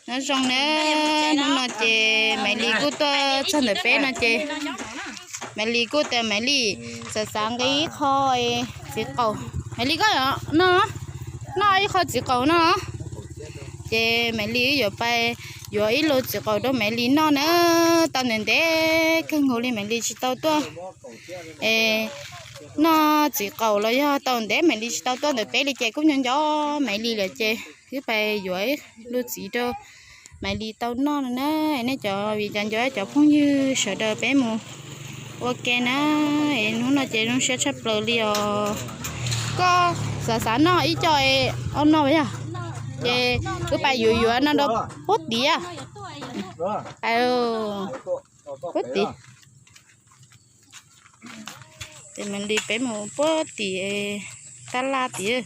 Nyob zoo na, hnub no ces Maiv Lis kuj tuaj txog ntawm peb no ces Maiv Lis kuj tias Maiv Lis xav xav nqi ib qho txiv qaum. Maiv Lis koj yuav noj, noj ib qho txiv qaum no. Ces Maiv Lis wb yuav pais yuav ib lub txiv qaum rau Maiv Lis noj na. Tau ntev ntev kawg nkaus li Maiv Lis tsis tau tuaj noj txiv qaum los yog tau ntev Maiv Lis tsis tau tuaj ntawm peb li ces kuj nco nco Maiv Lis lawm ces wb pais yuav ib lub txiv rau Maiv Lis tau noj no na. Nej cov viv cov nco cov phooj ywg sawv daws peb mus ua ke na. Es hnub no ces zoo siab tshaj plaws li os. Koj xav xav noj ib co es ob no yog, ces wb pais yuav yuav no rau puag tid. Puag tid. Ces Maiv Lis peb mus puag tim tab laj tid.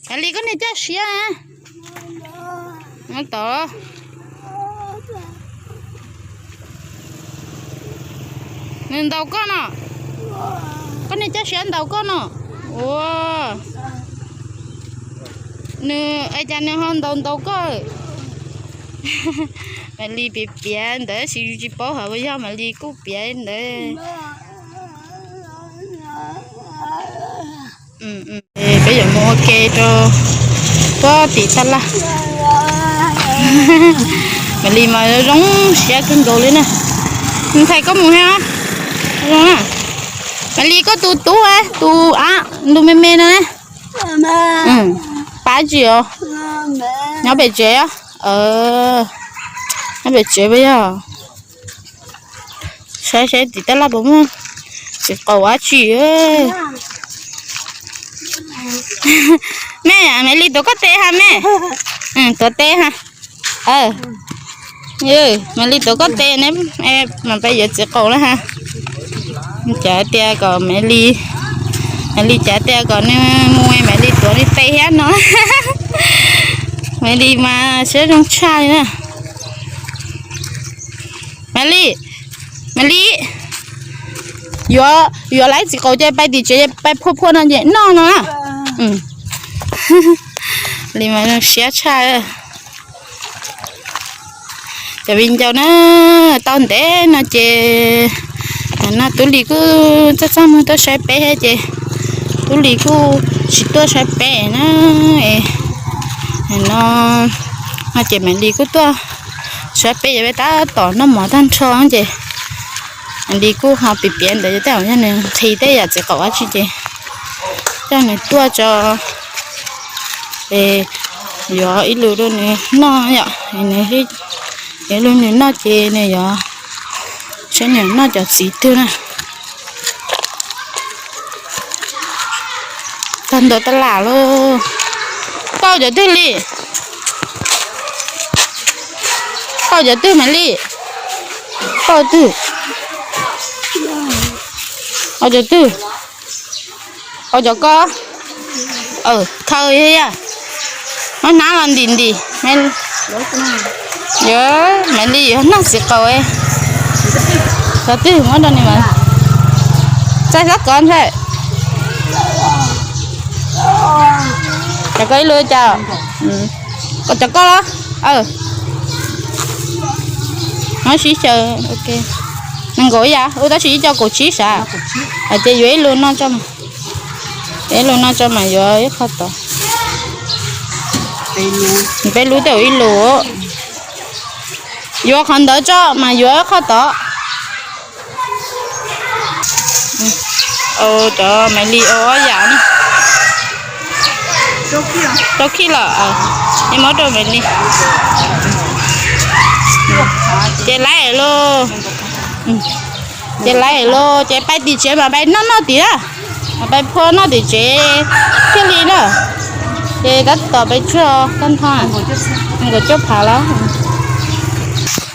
Maiv Lis koj niag caj siab tod, nws ntaus koj no, koj niag caj siab ntaus koj no. Ua, nws ua cas nws ho ntaus ntaus koj? Maiv Lis piav piav ntawd tsis tsis paub hais yog Maiv Lis kuj piav ntawd. Peb yuav mus ua ke rau puag tim tab laj. Maiv Lis mas zoo siab kawg nkaus li na. Ntxhais koj mus thiab zoo na. Maiv Lis koj tus tub, tus av ntus me me no ne, pab tsis os? Nyob pem tsev, nyob pem tsev puas yog? Saib saib tim tab laj puas muaj txiv qaum dab tsi. Me, Maiv Lis tuav koj tes ha me. Tuav tes ha. Maiv Lis tuav koj tes ne, mas peb yuav txiv qaum na ha. Cav tias kom Maiv Lis, Maiv Lis cav tias kom nws mus Maiv Lis tuav nws tes thiab no. Maiv Lis mas siab zoo tshaj li na. Maiv Lis, Maiv Lis, yuav, yuav lawv txiv qaum ces pais tim tsev pais phua phua no ces noj no na. Lis mas zoo siab tshaj. Cov viv ncaus na, tau ntev no ces no Tub Lis kuj txaj txaj muag tuaj saib peb thiab ces Tub Lis kuj tsis tuaj saib peb na. No, no ces Maiv Lis kuj tuaj saib peb, yog peb tab tom noj mov tag nrho ces Maiv Lis kuj ho piav piav ntawd tej zaum yog nws nqhis tej yam txiv qaum dab tsi ces coj nws tuaj tso, es yuav ib lus rau nws noj yom, nws, yuav ib lus nws noj ces nws yuav saib nws noj cov txiv twg na. Tag ntua tab laj lauj. Koj cov twg li? Koj cov twg Maiv Lis? Koj twg? Koj cov twg? Koj cov koj? Khaws yog yog. Muab hnab los ntim ntim. Yog Maiv Lis yuav noj txiv qaum. Cov twg muab rau nws mas. Txaij xob kov ntxhais. Cov koj ib lub cas? Cov koj los? Muab sib xyaw. Nees nkaum ib yam, tab sis ib co kaum tsib sav. Ces yuav ib lus no tso mas. Ib lus no tso mas yuav ib qho tod. Peb lub tej ib lus. Yuav qhov ntawd tso mas yuav ib qho tod. Cov Maiv Lis ua ob yam na. Rau khij los, es muab rau Maiv Lis. Ces laib lauj. Ces laib lauj, ces pais tim tsev mas pais noj noj tim na. Pais phua noj tim tsev thiaj li na. Ces tab tom pais tsuag tag nrho, nees nkaum cuaj phav los.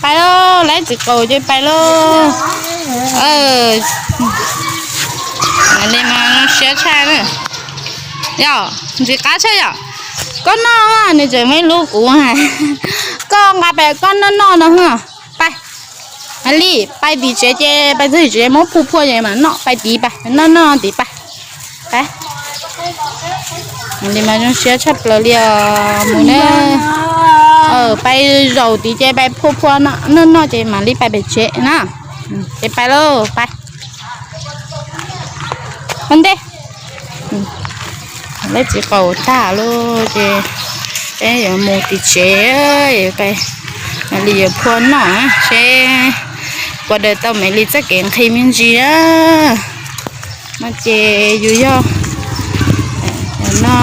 Pais lauj, laib txiv qaum ces pais lauj. Li mas zoo siab tshaj na. Yog ntxim qab tshaj yom. Koj noj, nws tseem muaj ib lub kuv hais. Koj nqa pais koj noj noj no. Pais, Maiv Lis, pais tim tsev ces pais txog tim tsev muab phua phua ces mam noj, pais tid pais, noj noj tid pais. Pais. Li mas zoo siab tshaj plaws li os, mus na. Pais zaum tid ces pais phua phua noj noj ces mam li pais pem tsev na. Ces pais lauj, pais ua ntej. Lawv txiv qaum tag lawm ces peb yuav mus tim tsev, pais mam li yuav phua noj seb puas daws tau Maiv Lis txoj kev nqhis me ntsis na. No ces yus yog no,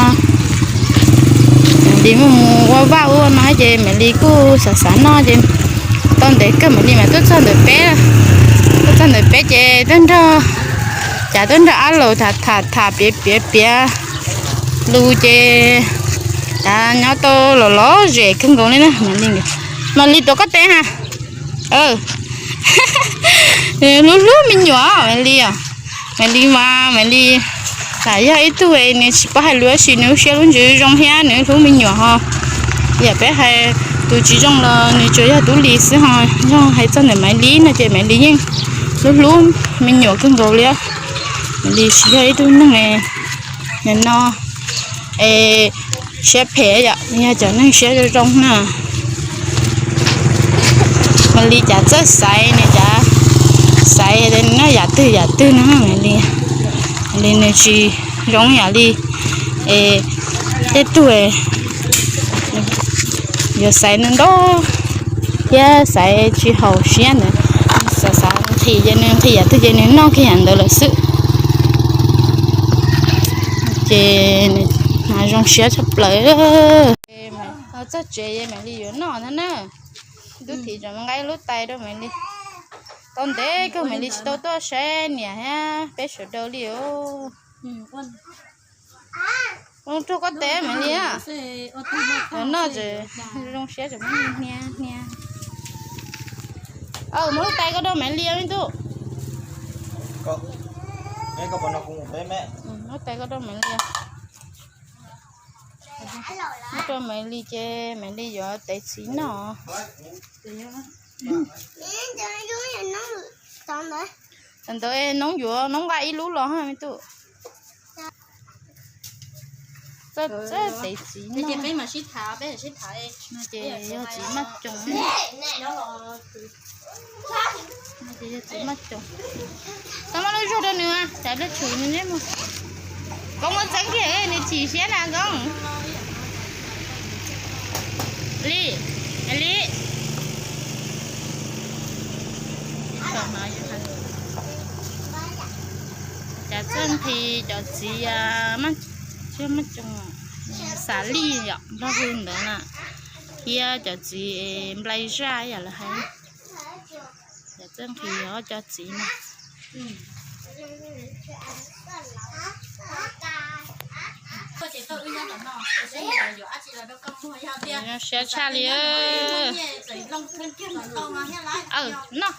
Maiv Lis mus ua vaj ua no ces Maiv Lis kuj xav xav noj ces tau ntev kawg Maiv Lis mas tuaj txog ntawm peb, tuaj txog ntawm peb ces tuaj nrog, cas tuaj nrog Ab Laus tham tham tham piav piav piav lus ces cas nyob tau los lom zem kawg nkaus li na. Maiv Lis, Maiv Lis tuav koj tes ha. Hlub hlub me nyuam Maiv Lis os. Maiv Lis mas Maiv Lis lam yog ib tug nws tsis paub hais lus tab sis nws lub siab lub ntsws zoo thiab nws hlub me nyuam ho. Yam peb hais tus tsis zoo los nws tsuas yog Tub Lis xwb ho. Yog hais txog ntawm Maiv Lis no ces Maiv Lis yeej hlub hlub me nyuam kawg nkaus li. Maiv Lis tsis yog ib tug neeg no es siab phem yom, yog cov neeg siab zoo zoo na. Maiv Lis cas txawj xaiv nws cas xaiv noj yam twg yam twg no. Maiv Lis nws tsis zoo yam li es tej tug yuav xaiv ntau ntau thiab xaiv tsis haum siab ntawd. Xav xav nqhis ces nws nqhis yam twg ces nws noj kiag yam ntawd lawm xwb. Ces nws zoo siab tshaj plaws. Txog tsev Maiv Lis yuav noj ntag na. Tub Thim tseem nqa lub tais rau Maiv Lis. Tau ntev kawg Maiv Lis tsis tau tuaj saib niam thiab peb sawv daws li os. Ua rau koj tes Maiv Lis na. Noj tseem zoo siab tseem muab hnia hnia. Muab lub tais koj rau Maiv Lis me tub. Lub tais koj rau Maiv Lis. Muab rau Maiv Lis ces Maiv Lis yuav tev txiv noj. Ntawd noob yuav noob nqa ib lub los ha me tub. Txawj tev txiv noj. No ces yog txiv maj coom. Txiv maj coom. Tau maj lub zog rau nws, tsam pliag tshwm nws neb mus. Koob muab txeeb kiag nws chim siab na Koob. Li, Li. Cas txawj nqhis cov txiv maj coom, xav li yom, nplog hwj ntawd na, thiab cov txiv nplai zaj yam lawv hais. Cas txawj nqhis ob cov txiv no. Zoo siab tshaj li. Noj,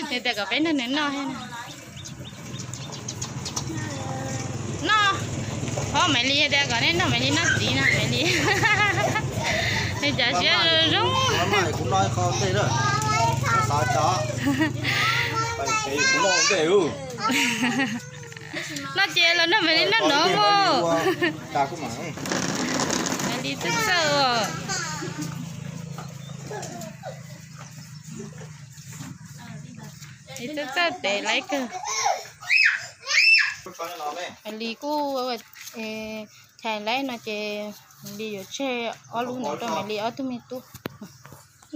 nws tias kom peb nrog nws noj thiab. Noj, ho Maiv Lis tias kom nej nrog Maiv Lis noj txiv no Maiv Lis. Nws cas siab zoo zoo. Noj ces los nrog Maiv Lis noj no mas. Maiv Lis twb txawj os. Lis twb txawj tev laib kawg. Maiv Lis kuj chais laib no ces Maiv Lis yuav tseg ob lub ntawd rau Maiv Lis ob tug me tub.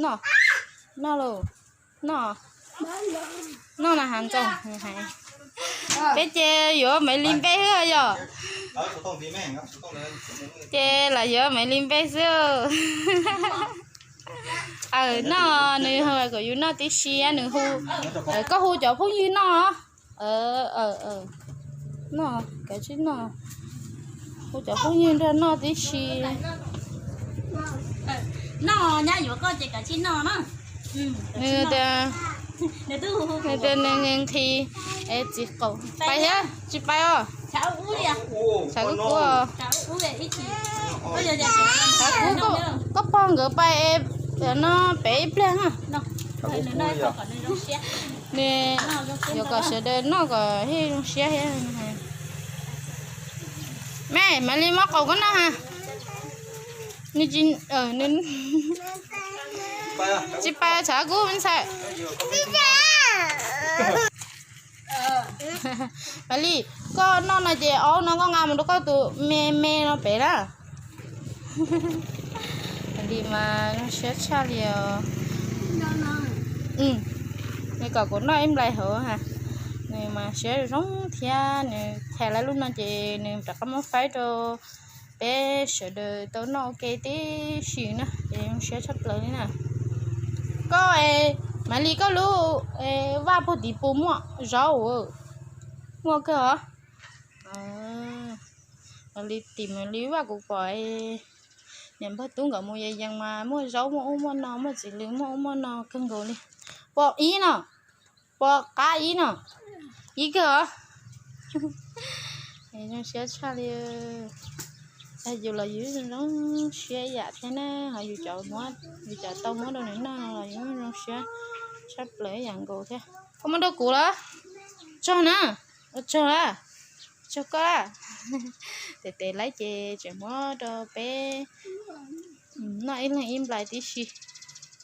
Noj, noj lauj, noj, noj na Hav Ntxoov hais. Peb ces yuav Maiv Lis npe xwb yom. Ces lam yuav Maiv Lis npe xwb. Aw, noj, nws hu kom yus noj tib si, nws hu, koj hu cov phooj ywg noj. Noj, kav tsij noj. Hu cov phooj ywg nrog noj tib si. Noj, nyab yuav koj ces kav tsij noj na. Nws tias, nws tias nws nqhis txiv qaum. Pais thiab tsis pais os? Tshav kub kub. Tshav kub, koj pog nkawd pais no pem ib pliag na. Nws yuav kom sawv daws noj kom thiaj zoo siab thiab. Me, Maiv Lis muab qaum koj noj ha. Nws tsis, nws tsis pais tshav kub ntxhais. Malis, koj noj no ces aub no koj nqa mus rau koj tus me me no pem na. Malis mas zoo siab tshaj li os. Nws kom kuv noj ib nplais hauv, nws mas siab zoo thiab nws tham lawv lub no ces nws rov qab muab faib rau peb sawv daws tau noj ua ke tib si na ces zoo siab tshaj plaws li na. Koj, Malis koj lub vaj puag tim pus muaj zaub, muaj kawg os. Malis tim Malis vaj kuv pom niam npawg tub nkawd mus yees yees mas muaj zaub muaj ub muaj no muaj txiv lws muaj ub muaj no kawg nkaus li. Pom ib no, pom qab ib no, ib kawg os. Zoo siab tshaj li. Yus los yus zoo siab ib yam thiab na, ho yus cov, yus cov tau muab rau nws noj no los yus zoo siab tshaj plaws ib yam nkaus thiab. Koj muab rau kuv los? Tsaug na, tsaug a, tsaug koj a. Tes tes laib ces tseem muab rau peb noj ib leeg ib nplais tib si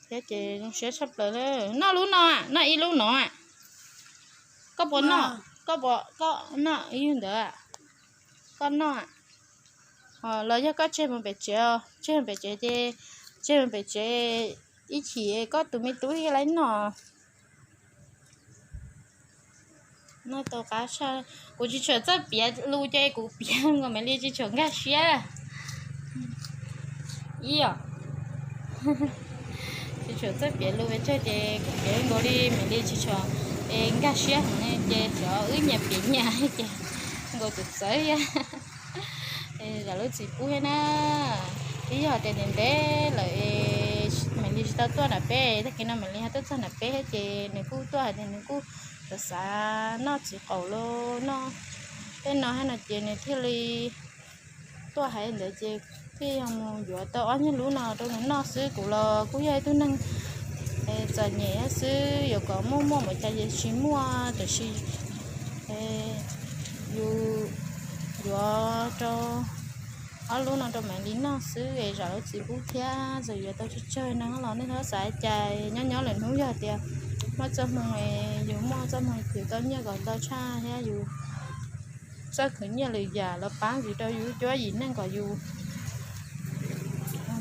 thiab ces zoo siab tshaj plaws. Noj lub no, noj ib lub no. Koj puas noj? Koj puas, koj noj ib ntawd? Koj noj, los yog koj tseg mus pem tsev, tseg mus pem tsev ces, tseg mus pem tsev ib chim koj tus me tub thiaj li noj. Noj tau qab tshaj. Kuv tsis tshua txawj piav lus ces kuv piav nkaus Malis tsis tshua nkag siab. Ib os, tsis tshua txawj piav lus pes tsawg ces kuv piav nkaus li Malis tsis tshua nkag siab heev ces xyov wb nyias piav nyias ces nkaus txawv txawv thiab. Zam lub txim pub thiab na. Twb yog tias ntev ntev lawm Malis tsis tau tuaj nram peb, tag kis no Malis ho tuaj txog nram peb thiab ces nws kuj tuaj hais tias nws kuj xav xav noj txiv qaum los noj tej no thiab no ces nws thiaj li tuaj hais ntawd ces thiaj yog mus yuav tau ob nyuag lub no rau nws noj xwb. Kuv los kuj yog ib tug neeg txom nyem xwb, yuav kom muaj muaj npaum cas ces tsis muaj, tab sis yus yuav rau ob lub no rau Malis noj xwb es zam lub txim pub thiab. Txawm yuav tau tsawg tsawg no los nej txhob xav cas, nyob nyob lwm hnub yog tias muaj txoj hmoo, yus muaj txoj hmoo khwv tau nyiaj kom ntau tshaj thiab yus txawj khwv nyiaj lwm yam los pab ntxiv rau yus cuab yim neej kom yus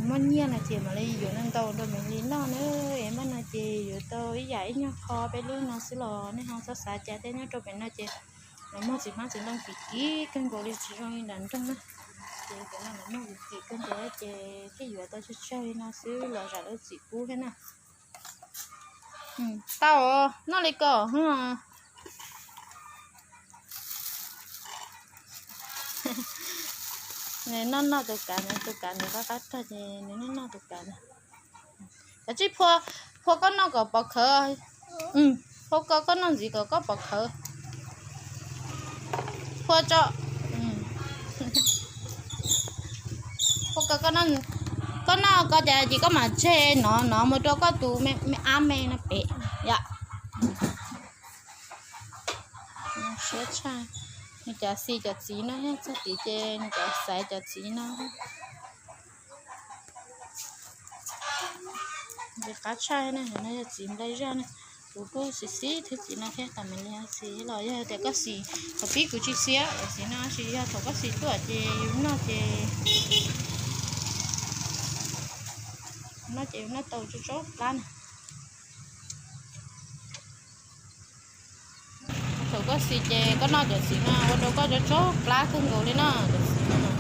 muaj nyiaj no ces mam li yuav ntau ntau rau Malis noj na. Es muaj no ces yuav tau ib yam ib nyuag qho peb lub no xwb los nej ho txhob xav cas thiab. Nyob rau pem no ces lawv muag txiv hmab txiv ntoo kim kim kawg nkaus li tsis zoo li nram nroog na. Ces pem no lawv muag kim kim kawg nkaus ces thiaj yuav tau tsawg tsawg li no xwb los zam lub txim pub thiab na. Tau, noj li ko. Nws noj noj tus kav, nws tus kav nws qab qab rog ces nws noj noj tus kav na. Kav tsij phua, phua koj noj kom pov khawv. Phua koj, koj noj ntxiv kom koj pov khawv. Phua tso. Phua koj, koj noj, koj noj koj cas ces koj mam tseg no no mus rau koj tus me ab me no pem yom. Siab tshaj. Nws cov xis cov txiv no thiab, txog tid ces nws cov xaiv cov txiv no thiab. Nws qab tshaj na, no yog txiv nplai zaj na. Kuv kuj xis xis thwb txiv no thiab, tam me li xis los yog tias koj xis, thaum pib kuv tsis xis, txiv no tsis yog thaum koj xis tuaj ces yus noj ces, noj ces yus noj tau tsob tsob plab na. Thaum koj xis ces koj noj cov txiv no ua rau koj tsob tsob plab kawg nkaus li no, cov txiv no.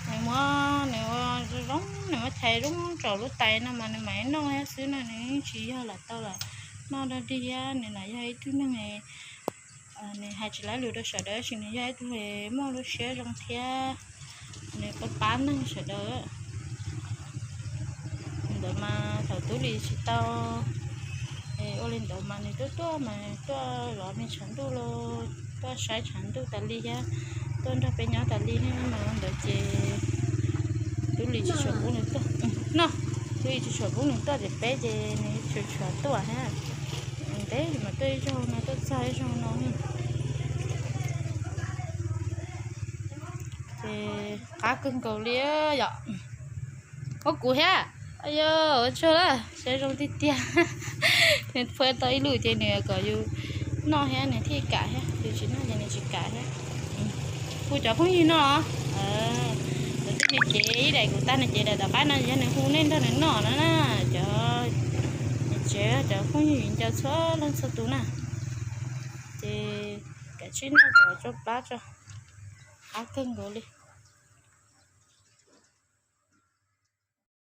Nws muab, nws ua zoo zoo, nws muab thaiv zoo tsaus lub tais no mas nws mam noj thiab xwb no, nws yeej tsis yog lam tau lam noj dog dig thiab. Nws lam yog ib tug neeg nws hais tsis laib lus rau sawv daws, tab sis nws yog ib tug muaj lub siab zoo thiab nws pab pab neeg sawv daws. Ntawd mas thaum Tub Lis tsis tau ua li ntawd mas nws tuaj tuaj mas tuaj zov me tshav ntuj los tuaj saib tshav ntuj tas li thiab, tuaj nrog peb nyob tas li thiab mas ntawd ces Tub Lis tsis tshua pub nws tuaj no. Tub Lis tsis tshua pub nws tuaj ces peb ces nws tshua tshua tuaj thiab. teb mas tuaj ib zaug no, tuaj txog ib zaug no. Ces qab kawg nkaus li yom. Ua kuv thiab, yog ua tsaug lawm, saib zoo tiag tiag. Nws phua tau ib lub ces nws kom yus noj thiab nws thiaj kam thiab, yus tsis noj ces nws tsis kam thiab. Hu cov phooj ywg noj. Kuv twb nws cev ib daim kuv tag nws cev daim tom qab no yog nws hu nej nrog nws noj no na. Cov, nws tsev cov phooj ywg ncaws txhua leej txhua tus na. Ces kav tsij noj cov tsau plab tso, qab kawg nkaus li.